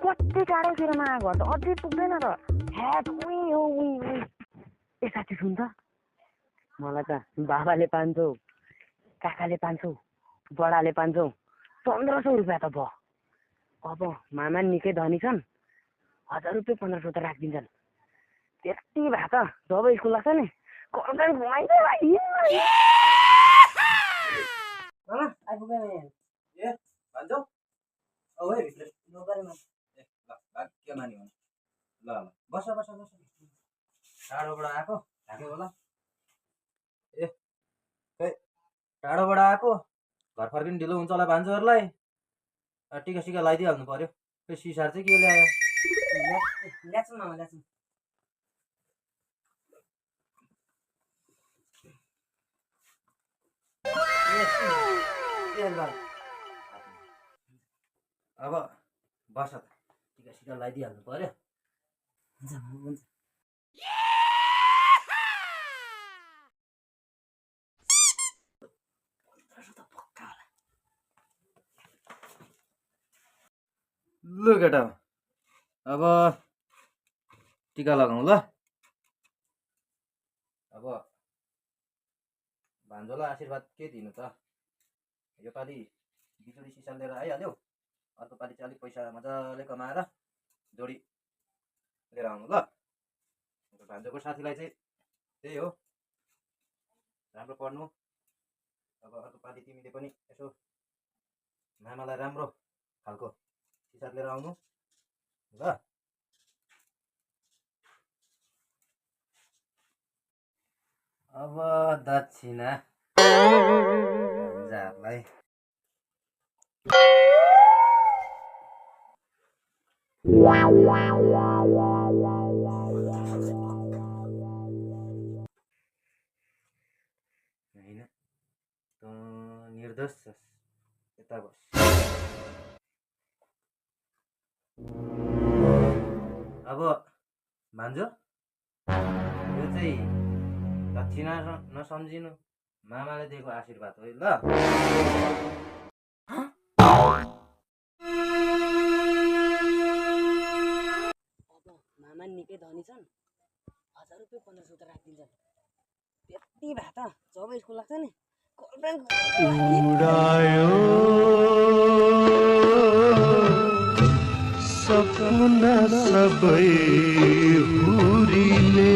कति टाढोतिर मा घर त अझै पुग्दैन त ह्याट उही हो उही ए साथी सुन त मलाई त बाबाले 500 काकाले 500 बडाले 500 1500 रुपियाँ त भयो अब मामा निकै धनी छन् 1000 रुपियाँ 1500 त राखिदिन्छन् त्यति भए त जब स्कुल लाग्छ नि गर्लफ्रेन्ड घुमाइन्छ भाइ आइपुग्यो ए भन्छौ औ है भित्र नगरेमा ए ल भाग्य मानि हो ल ल बस बस बस टाढोबाट आएको ढाक्यो होला ए खै टाढोबाट आएको घर फर्किनु ढिलो हुन्छ होला भान्जोहरूलाई टिका सिका लगाइदिइहाल्नु पर्यो खै सिसार चाहिँ के ल्यायो ल्याछु न ल्याछु अब बस त टिका सिका लगाइदिइहाल्नु पर्यो हुन्छ ल केटा अब टिका लगाउँ ल अब भान्जोलाई आशीर्वाद के दिनु त योपालि बिजुली सिसा लिएर आइहाल्यो अर्को पालि चाहिँ अलिक पैसा मजाले कमाएर जोडी लिएर आउनु ल भान्जोको साथीलाई चाहिँ त्यही हो राम्रो पढ्नु अब अर्को पालि तिमीले पनि यसो मामालाई राम्रो खालको सिसा लिएर आउनु ल अब दक्षिणा भान्जाहरूलाई होइन त निर्दोष छस् यता बस अब भान्जो यो चाहिँ दक्षिणा नसम्झिनु मामाले दिएको आशीर्वाद हो ल मामा निकै धनी छन् 1000 रुपियाँ 1500 त राखिदिन्छन् त्यति भए त जब स्कुल लाग्छ नि उडायो सपना सबै हुरीले